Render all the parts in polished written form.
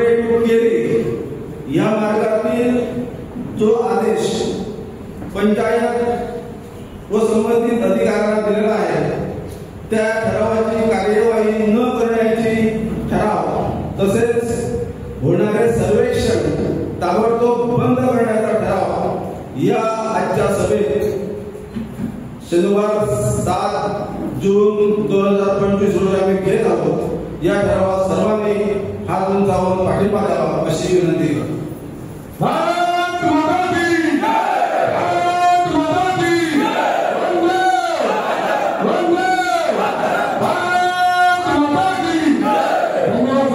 Chopde two केरी या मार्गातील जो आदेश पंचायत व संबंधित अधिकाऱ्यांना दिलेला आहे त्या ठरावाची कार्यवाही न करण्याची ठराव तसेच होणारे सर्वेक्षण ताबडतोब बंद करण्याचा ठराव या आजच्या सभेत शनिवार 7 जून 2025 रोजी आम्ही घेत आहोत. या ठरावात सर्वांनी हात उंचावून पाठिंबा द्यावा अशी विनंती करतो. भारत माता की जय! भारत माता की जय! वंदे वंदे भारत माता की जय! धन्यवाद.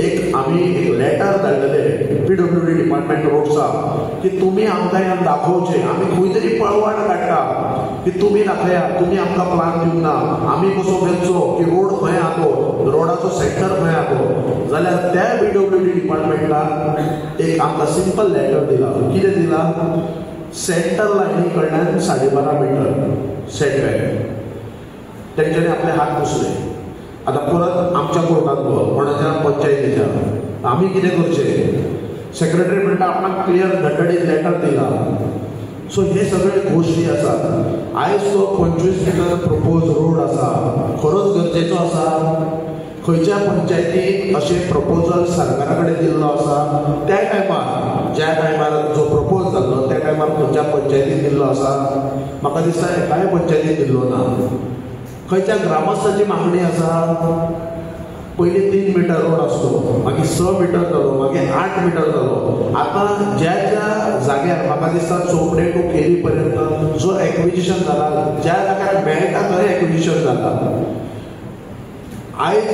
एक आम्ही एक लेटर धाडलेले पीडब्ल्यूडी डिपार्टमेंट रोड्सा की तुमी आमकां ह्या दाखोवचें, आमी खंय तरी पळवाट काडटा की तुमी दाखया, तुमी आमकां प्लान दिवंक ना, आमी कसो मेजचो की रोड खंय आहा तो, रोडाचो सेक्टर खंय आहा तो. जाल्यार त्या पीडब्ल्यूडी डिपार्टमेंटान एक आमकां सिंपल लेटर दिला. कितें दिला? सेंटर लायनी कडल्यान 12.5 मिटर सेटबॅक. तेंच्यांनी आपले हात पुसले. आतां परत आमच्या कोर्टात कोणाच्या पंचायतीच्या आमी कितें करचें? सेक्रेटरी म्हणटा आपणाक क्लियर धडधडीत लेटर दिला. सो हे सगळे गोश्टी आसात. आयज तो 25 मिटर प्रपोज रोड आसा, खरोच गरजेचो आसा. खंयच्या पंचायतीन अशें प्रपोजल सरकारा कडेन दिल्लो आसा त्या टायमार, ज्या टायमार जो प्रपोज जाल्लो त्या टायमार खंयच्या पंचायतीन दिल्लो आसा? म्हाका दिसता एकाय पंचायतीन दिल्लो ना. खंयच्या ग्रामस्थाची मागणी आसा? पयलीं 3 मिटर रोड आसलो, मागीर 6 मिटर जालो, मागीर 8 मिटर जालो. आतां ज्या ज्या जाग्यार म्हाका दिसता चोपडे टू केरी पर्यंत जो एक्विजिशन जाला, ज्या जाग्यार मेळटा थंय एक्विजिशन जाला. आयज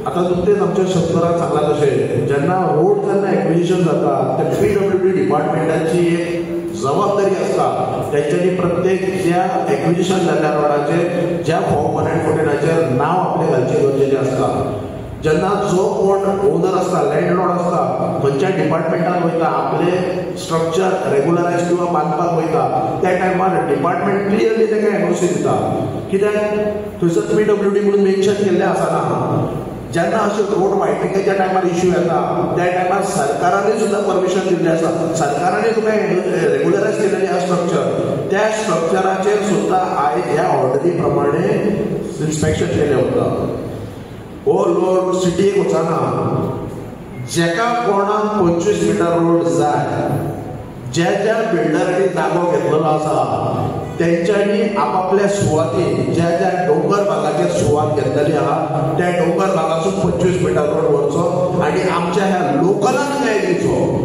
आतां नुकतेंच आमच्या शेतकारान सांगलां तशें जेन्ना रोड जेन्ना एक्विजिशन जाता ते पीडब्ल्यूडी डिपार्टमेंटाची एक जबाबदारी आसता तेंच्यांनी प्रत्येक ज्या एक्विजिशन जाल्ल्या रोडाचेर ज्या फॉर्म 114 नांव आपलें घालचें गरजेचें आसता. जेन्ना जो कोण ओनर आसता, लँडलॉर्ड आसता, खंयच्या डिपार्टमेंटान वयता आपले स्ट्रक्चर रेगुलरायज किंवा बांदपाक वयता त्या टायमार डिपार्टमेंट क्लियरली ताका एनओसी दिता. कित्याक थंयसर पीडब्ल्यूडी म्हणून मेन्शन केल्लें आसना. जेन्ना अशें रोड वायटनिंगाच्या टायमार इश्यू येता त्या टायमार सरकारानूय सुद्दां परमिशन दिल्लें आसा, सरकारानूय तुका रेगुलरायज केलेलें आसा स्ट्रक्चर, त्या स्ट्रक्चराचेर सुद्दां आयज ह्या ऑर्डरी प्रमाणे इन्स्पेक्शन केलें वता. हो रोड सिटीक वचना. जेका कोणाक 25 मिटर रोड जाय, ज्या ज्या बिल्डरांनी जागो घेतलेलो आसा तेंच्यांनी आपापल्या सुवातीन ज्या ज्या डोंगर भागाचेर सुवात घेतलेली आहा त्या डोंगर भागासून 25 मिटर रोड व्हरचो आनी आमच्या ह्या लोकलांक न्याय दिवचो.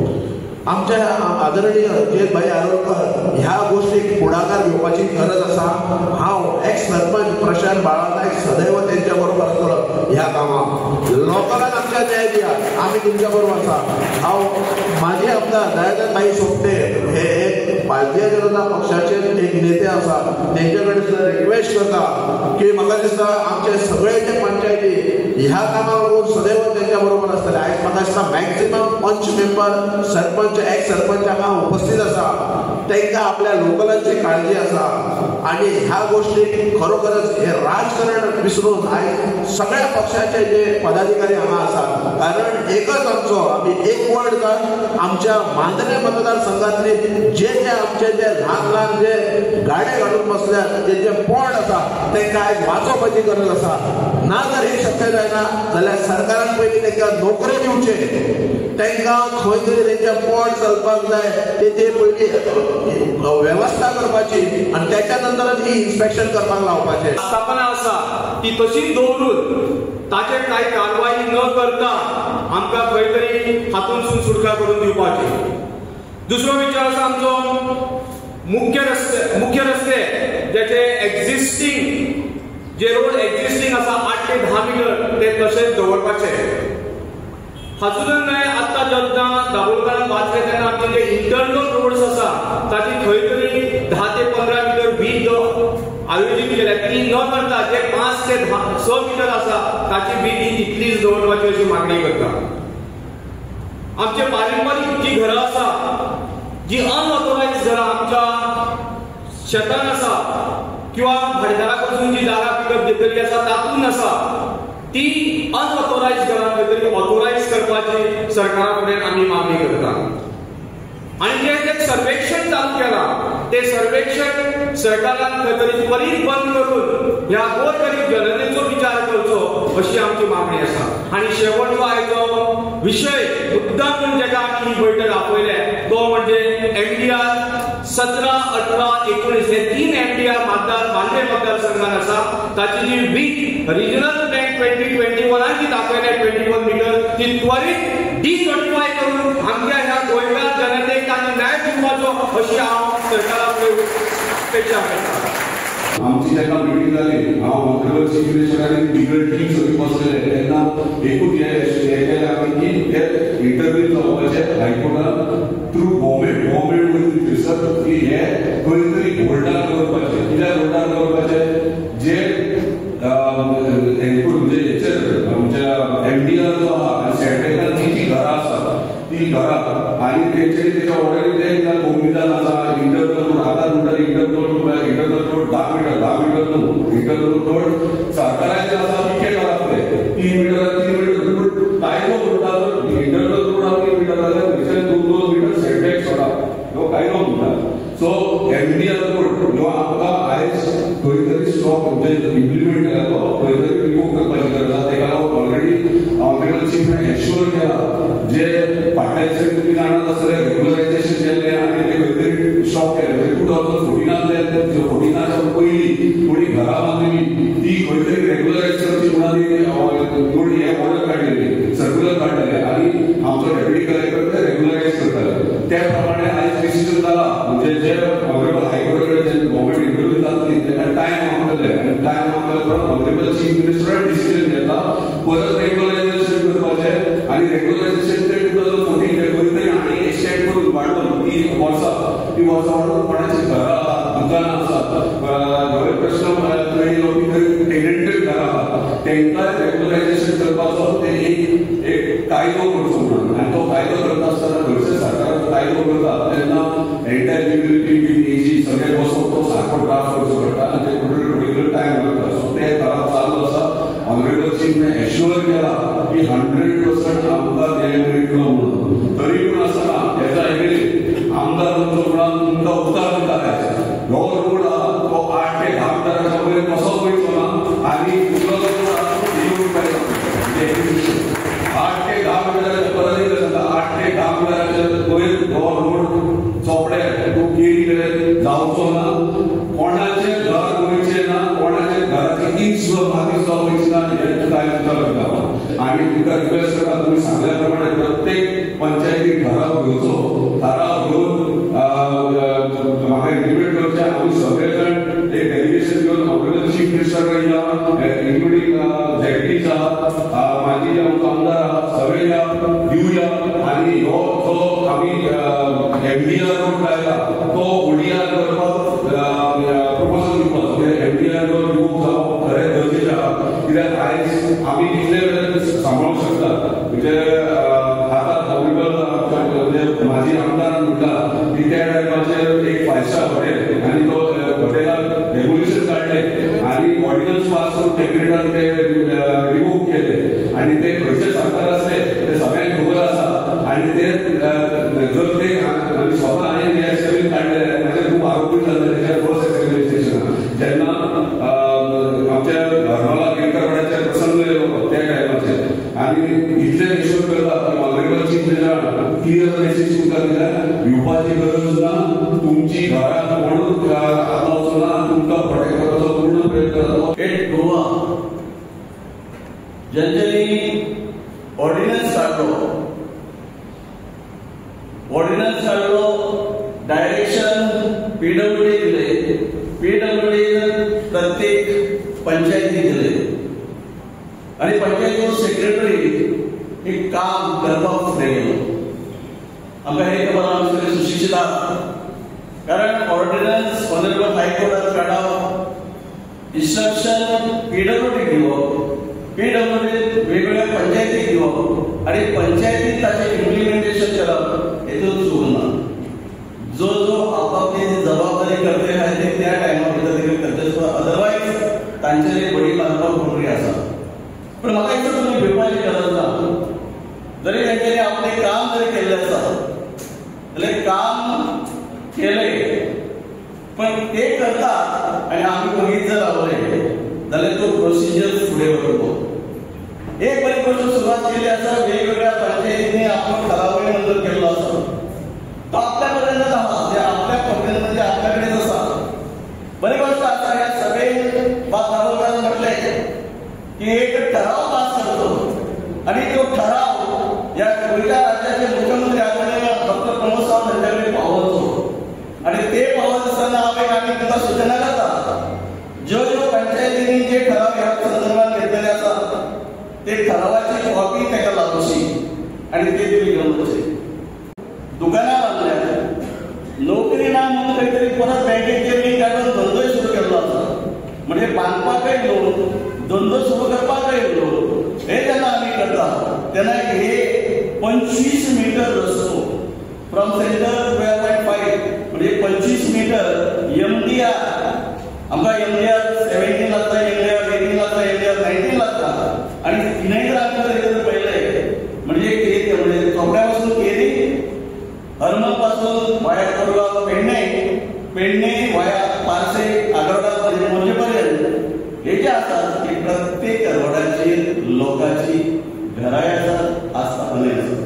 आमच्या आदरणीय अजित भाई आरोलकर ह्या गोष्टीक फुडाकार घेवपाची गरज आसा. हांव एक्स सरपंच प्रशांत बाळा नायक सदैव तेंच्या बरोबर आसतलो ह्या कामाक. लोकांक आमच्या न्याय दिया, आमी तुमच्या बरोबर आसा. हांव माजी आमदार दयानंद भाई सोपटे हे एक भारतीय जनता पक्षाचे एक नेते आसा, तेंच्या कडेन सुद्दां रिक्वेस्ट करता की म्हाका दिसता आमचे सगळे जे पंचायती ह्या कामाक लागून सदैव तेंच्या बरोबर आसतले. आयज म्हाका दिसता मॅक्झिमम पंच मेंबर, सरपंच, एक्स सरपंच हांगा उपस्थित आसा, तांकां आपल्या लोकलांची काळजी आसा आनी ह्या गोष्टीक खरोखरच हे राजकारण विसरून आयज सगळ्या पक्षाचे जे पदाधिकारी हांगा आसात, कारण एकच आमचो आमी एक वर्ड जावन आमच्या मांद्रे मतदारसंघातले जे जे आमचे जे ल्हान ल्हान जे गाडे घालून बसल्यात तेंचे पोट आसा तांकां आयज वाचोवपाची गरज आसा. ना जर हे शक्य जायना जाल्यार सरकारान पयलीं तांकां नोकरी दिवचे, तांकां खंय तरी तेंचें पोट चलपाक जाय तेजे पयलीं वेवस्था करपाची आनी त्याच्या नंतरच ही इन्स्पेक्शन करपाक लावपाचें. स्थापना आसा ती तशीच दवरून ताचेर कांय कारवाई न करता आमकां खंय तरी हातूंतसून सुटका करून दिवपाची. दुसरो विचार आसा आमचो मुख्य रस्ते ज्याचे एक्झिस्टिंग जे रोड एक्झिस्टिंग आसा 8 ते 10 मिटर ते तशेंच दवरपाचे. हातूंतल्यान न्हय आतां जेन्ना दाबोलकारान वाचले तेन्ना आमचे जे इंटरनल रोड्स आसा ताची खंय तरी 10 ते 15 मिटर वीज आयोजीत केल्या ती न करता जे 5 ते 6 मिटर आसा ताची वीज ही तितलीच दवरपाची अशी मागणी करता. आमचे पारंपारीक जी घरां आसा, जी अनऑथोरायज घरां आमच्या शेतान आसा किंवा भाडेदारा कडसून जी जागा विकत घेतलेली आसा तातूंत आसा ती अनऑथोरायज घरां खंय तरी ऑथोरायज करपाची सरकारा कडेन आमी मागणी करता. आनी जे जे सर्वेक्षण चालू केलां ते सर्वेक्षण सरकारान खंय तरी त्वरीत बंद करून ह्या गोरगरीब जनतेचो विचार करचो अशी आमची मागणी आसा. आनी शेवटचो आयचो विशय मुद्दाम म्हूण जेका आमी ही बैठक आपयल्या तो म्हणजे एमडीआर 17, 18, 19 हे 3 एमडीआर मतदार मांद्रे मतदारसंघात आसा. ताची जी वीक रिजनल प्लॅन 2021 जी दाखयल्या 21 मिटर ती त्वरीत डिनोटिफाय करून आमच्या ह्या गोंयकार जनतेक तांणी न्याय दिवपाचो अशी हांव सरकारा कडेन अपेक्षा करता. आमची जेन्ना मिटींग जाली हांव ऑनरेबल चीफ मिनिस्टर आनी बिगर टीम सगळी बसलेले तेन्ना एकूच हें केलें आमी की हे इंटरव्यू जावपाचे हायकोर्टान थ्रू गव्हर्मेंट वयता थंयसर की हे खंय तरी होल्डार दवरपाचे. कित्याक होल्डार दवरपाचे जे म्हणजे हेचेर आमच्या एमडीआर जो आहा आनी सेटबॅकान जी जी घरां आसा ती घरां आनी तेंच्यानी तेच्या ऑलरेडी ते कोमिदान आसा इंटरनल रोड आतां म्हणटा इंटरनल रोड 10 मिटर 10 मिटर न्हू इंटरनल रोड सरकाराचे आसा विकेट आसा ते 3 मिटर 3 मिटर रोड कायदो म्हणटा इंटरनल रोड आसा 3 मिटर जाल्यार थंयसर 2-2 मिटर सेटबॅक सोडा हो कायदो म्हणटा. सो एमडीआर रोड जो आमकां आयज खंय तरी स्टॉप म्हणजे इम्प्लिमेंट केला तो खंय तरी रिवोक करपाची गरज आसा. तेका लागून ऑलरेडी ऑनरेबल चीफान एश्योर केला जे फाटल्या दिसांनी तुमी जाणात आसतले रेग्युलरायझेशन केल्लें आनी ते खंय तरी स्टॉप केलें. म्हणजे 2014 14 पयलीं कोणी घरां बांदली ती खंय तरी रेग्युलरायज करची म्हणून हे ऑर्डर काडलेली सर्क्युलर काडलेले आनी आमचो डेप्युटी कलेक्टर ते रेग्युलरायज करताले. त्या प्रमाणे आयज डिसिजन जाला म्हणजे जे ऑनरेबल हायकोर्टा कडेन गव्हर्मेंट इंटरव्यू जातली तेन्ना टायम मागतले आनी टायम मागतले उपरांत ऑनरेबल चीफ मिनिस्टरान डिसिजन घेतला परत रेग्युलरायझेशन करपाचें आनी रेग्युलरायझेशन ते 2014 खंय तरी आनी एक्सटेंड करून वाडोवन ती वर्सां वाडोवन कोणाची घरां आसात दुकानां आसात नवे प्रश्न टेनंटेड घरां आसात तेंकां रेग्युलरायझेशन करपाचो ते एक कायदो करचो म्हणून. आनी तो कायदो करता आसतना खंयच्या सरकाराचो कायदो करता तेन्ना एंटायर लिगल एजी सगळे बसोवन तो सारको ड्राफ्ट करचो पडटा आनी ते पर्टिक्युलर टायम लागता. सो ते घरां चालू आसा. ऑनरेबल चीफने एश्योर केला की 100% आमकां न्याय मेळटलो म्हणून. तरी पूण आसतना हेचा एगेन आमदार तुमचो म्हणून तुमकां उतार दिता हो रोड आहा तो 8 ते 10 मिटराच्या वयर कसोच वयचो ना आनी फुडलो जो रोड आहा तो 8 ते 10 मिटराच्या परत एकदा सांगता 8 ते 10 मिटराच्या वयर हो रोड चोपडे तो केरी कडेन जावचो ना, कोणाचें घर वयचें ना, कोणाच्या घराची इंच सुद्दां माती सुद्दां वयची ना हें काय सुद्दां करता. आनी तुमकां रिक्वेस्ट करता तुमी सांगल्या प्रमाणे प्रत्येक पंचायतीक ठराव घेवचो, ठराव घेवन म्हाका इंटिमेट करचें. आमी सगळे जाण एक डेलिगेशन घेवन ऑनरेबल चीफ मिनिस्टर कडेन या इन्क्लुडींग झेडपीच आहा माजी आमचो आमदार आहा सगळे या दिवया आनी हो जो आमी एमडीआर रोड लायला तो ओडीआर करपाक प्रपोजल दिवपाचो. एमडीआर रोड रिवोक जावप खरें गरजेचें आहा कित्याक आयज आमी कितले वेळार सांबाळूंक शकतात म्हणजे आतां ऑनरेबल म्हणजे माजी आमदारान म्हणटा की त्या टायमाचेर एक 5 स्टार हॉटेल आनी तो हॉटेलाक रेगुलेशन काडलें आनी ऑर्डिनन्स पास करून कॅबिनेटान ते रिवोक केले आनी ते खंयचे सरकार आसले ते सगळ्यांक खबर आसा आनी ते जर ते स्वता हांवें हे असेंब्लीन काडले म्हाजेर खूब आरोपूय जाले तेच्या फर्स्ट असेंब्ली स्टेशनार जेन्ना आमच्या धर्माला केरकरवाड्याचे प्रसंग येयलो त्या टायमाचेर आनी इतले एश्योर करता की ऑनरेबल चीफ मिनिस्टरान क्लियर मेसेज तुमकां दिल्या भिवपाची गरज ना, तुमची घरां कोणूच आतां वचना, तुमकां प्रोटेक्ट करपाचो पूर्ण प्रयत्न जातलो. एक गोवा ज्यांच्यानी ऑर्डिनन्स काडलो, ऑर्डिनन्स काडलो, डायरेक्शन पीडब्ल्यूडी दिले, पीडब्ल्यूडी प्रत्येक पंचायती दिले आणि पंचायतीचो सेक्रेटरी हे काम करपाक फुडें गेलो. आमकां हे खबर आमी सगळे सुशिक्षीत आहात कारण ऑर्डिनन्स ऑनरेबल हायकोर्टात काडप, इन्स्ट्रक्शन पीडब्ल्यूडी दिवप, पीडब्ल्यूडी वेगवेगळ्या पंचायतीक दिवप आणि पंचायतीत ताचें इम्प्लिमेंटेशन करप हेतून चूक ना. जो जो आपापली जबाबदारी करते आहे ते त्या टायमा भितर ते करचे तांचेर बडी मारपाक कोण आसा. पण म्हाका दिसता तुमी भिवपाची गरज ना. जरी तेंच्यांनी आपलें काम जरी केल्लें आसा जाल्यार काम केलें पण ते करतात आनी आमी बगीत जर रावले जाल्यार तो प्रोसिजर फुडें वतलो. एक बरी गोश्ट सुरवात केल्ली आसा, वेगवेगळ्या पंचायतींनी आपण ठरावय मंजूर केल्लो आसा, तो आपल्या पर्यंत आसा, जे आपल्या पर्यंत म्हणजे आपल्या कडेच आसा. बरी गोश्ट आसा, ह्या सभेन बाब दाभोलकरान म्हटलें की एक ठराव पास करतो आणि तो ठराव या गोंयच्या राज्याचे मुख्यमंत्री आदरणीय डॉक्टर प्रमोद सावंत यांच्याकडे पाववचो आणि ते पावत असताना हांव एक आमी तांकां सूचना करता, ज्यो ज्यो पंचायतींनी जे ठराव ह्या संदर्भात घेतलेले आसा ते ठरावाची कॉपी ताका लावची आणि ते तुमी घेवन वचचे. दुकानां बांदल्या, नोकरी ना म्हणून खंय तरी परत बँकेचेर रीण काडून धंदोय सुरू केल्लो आसा. म्हणजे बांदपाकय लोन, धंदो सुरू करपाकय लोन, हे जेन्ना आमी करता तेन्ना हे 25 मिटर रस्तो फ्रॉम सेंटर 12.5 म्हणजे 25 मिटर MDR, आमकां MDR 17 लागता, MDR 18 लागता, MDR 19 लागता आणि तिनय जर आमकां जर पळयलें म्हणजे कितें म्हणजे चोपड्या पासून केरी, हरमल पासून वाया कोरगांव, पेडणे, पेडणे वाया पार्से, आगरोडा म्हणजे मोरजे पर्यंत हे जे आसात की प्रत्येक रोडाचेर लोकांची घराय आसात, आस्थापनाय आसात.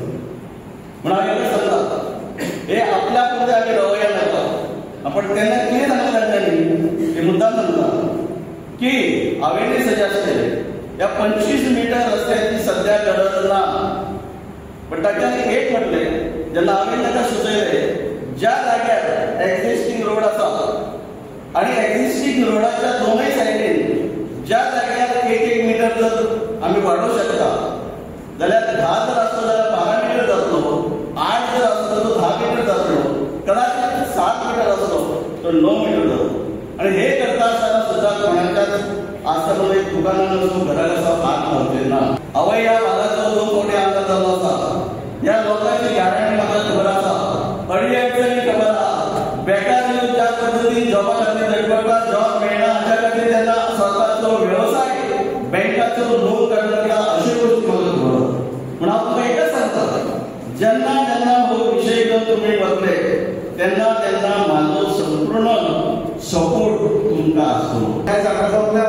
म्हणून हांव एकच सांगता, हे आपल्या पुरतें आमी रावया नाका. आपण तेन्ना कितें सांगलें तांच्यांनी, ते मुद्दाम सांगता की हांवें सजेस्ट केलें ह्या 25 मिटर रस्त्याची सद्या गरज ना. पण ताच्यान एक म्हटलें, जेन्ना हांवें ताका सुचयलें ज्या जाग्यार एक्झिस्टींग रोड आसा आणि एक्झिस्टींग रोडाच्या दोनूय सायडीन ज्या जाग्यार 1-1 मिटर जर आमी वाडोवंक शकता जाल्यार 10 जर आसलो जाल्यार 12 मिटर जातलो, 8 जर आसलो तो 10 मिटर जातलो, कदाचित 7 मिटर आसलो तो 9 मिटर जातलो. आणि हे करता आसतना सुद्दां कोणाच्याच आस्थापना दुकानान वचून घराक आसा हात लावचे ना. हांव ह्या भागाचो 2 फावटी आमदार जाल्लो आसा, ह्या लोकांची गाराणी म्हाका खबर आसा, अडी अडचणी खबर आसा. बेकार ज्या पद्दतीन जॉबा खातीर झटपडटा, जॉब मेळना हाच्या खातीर तेन्ना स्वताचो वेवसाय बँकाचो लोन काडून लागता, अश्यो गोश्टी म्हाका खबर आसा. पूण हांव तुमकां एकच सांगता, जेन्ना जेन्ना हो विशय घेवन तुमी वतले तेन्ना तेन्ना म्हाजो संपूर्ण सपोर्ट तुमकां आसतलो. काय सांगता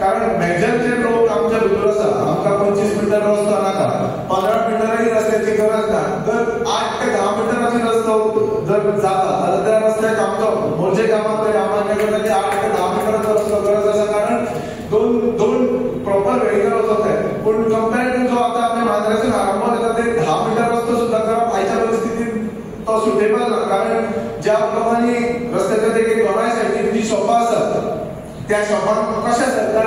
कारण मेजर जे लोक आमच्या भितर आसा, आमकां 25 मिटर रस्तो नाका, 15 मिटरही रस्त्याची गरज ना. जर 8 ते 10 मिटराची रस्तो जर जाता जाल्यार त्या रस्त्याक आमचो मोरजे गांवांत तरी हांव मान्य करता की 8 ते 10 मिटराचो रस्तो गरज आसा, कारण दोन प्रॉपर वेहिकल वचत जाय. पूण कंपेर टू जो आतां आमी मांद्र्यासून आरंभोल येता ते 10 मिटर रस्तो सुद्दां करप आयच्या परिस्थितीत तो सुटेबल ना. कारण ज्या प्रमाणे रस्त्याच्या देगेक दोनाय सायडीन जी शॉपां आसात त्या शॉपांक कशें सरकार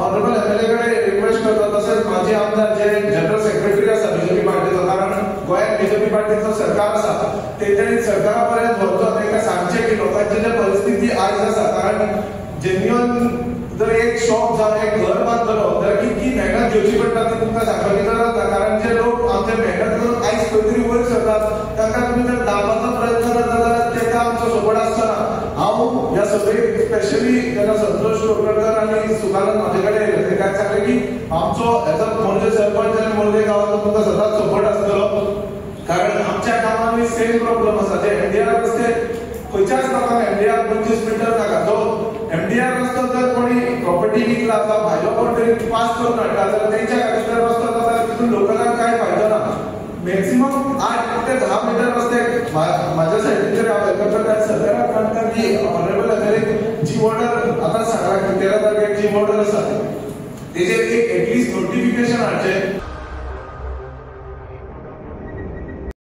ऑनरेबल MLA कडेन रिक्वेस्ट करता, तशेंच म्हाजे आमदार जे जनरल सेक्रेटरी आसा बीजेपी पार्टीचो, कारण गोंयांत बीजेपी पार्टीचो सरकार आसा, तेंच्यांनी सरकारा पर्यंत व्हरचो, तांकां सांगचें की लोकांची जे परिस्थिती आयज आसा, कारण जेन्युअन जर एक शॉप जावं एक घर बांदतलो जाल्यार कितकी मेहनत घेवची पडटा ती तुमकां सांगपाची गरज ना. कारण जे लोक आमचे मेहनत करून आयज खंय तरी वयर सरतात तांकां तुमी जर दामपाचो प्रयत्न करता जाल्यार ताका आमचो सपोर्ट आसचो ना. हांव ह्या सभेक स्पेशली जेन्ना संतोष कोरकणकर आनी सुखानंद म्हाजे कडेन येयले तांकां सांगलें की आमचो एज अ मोरजे सरपंच आनी मोरजे गांवाचो तुमकां सदांच सपोर्ट आसतलो, कारण आमच्या गांवांनी सेम प्रॉब्लम आसा. जे MDR रस्ते खंयच्याच लोकांक MDR 25 metre नाका. जो MDR रस्तो जर कोणी प्रॉपर्टी विकला जावं भायलो कोण तरी पास करून हाडटा जाल्यार तेंच्या खातीर जर रस्तो जाता जाल्यार तितून लोकलांक कांय फायदो ना. मॅक्सिमम 8 ते 10 मिटर रस्ते म्हाज्या सायडीन तरी हांव welcome करता. सरकाराक मानता की ऑनरेबल MLA जी ऑर्डर आतां सांगला की 13 तारखेक जी ऑर्डर आसा तेजेर एक एटलिस्ट नोटिफिकेशन हाडचें.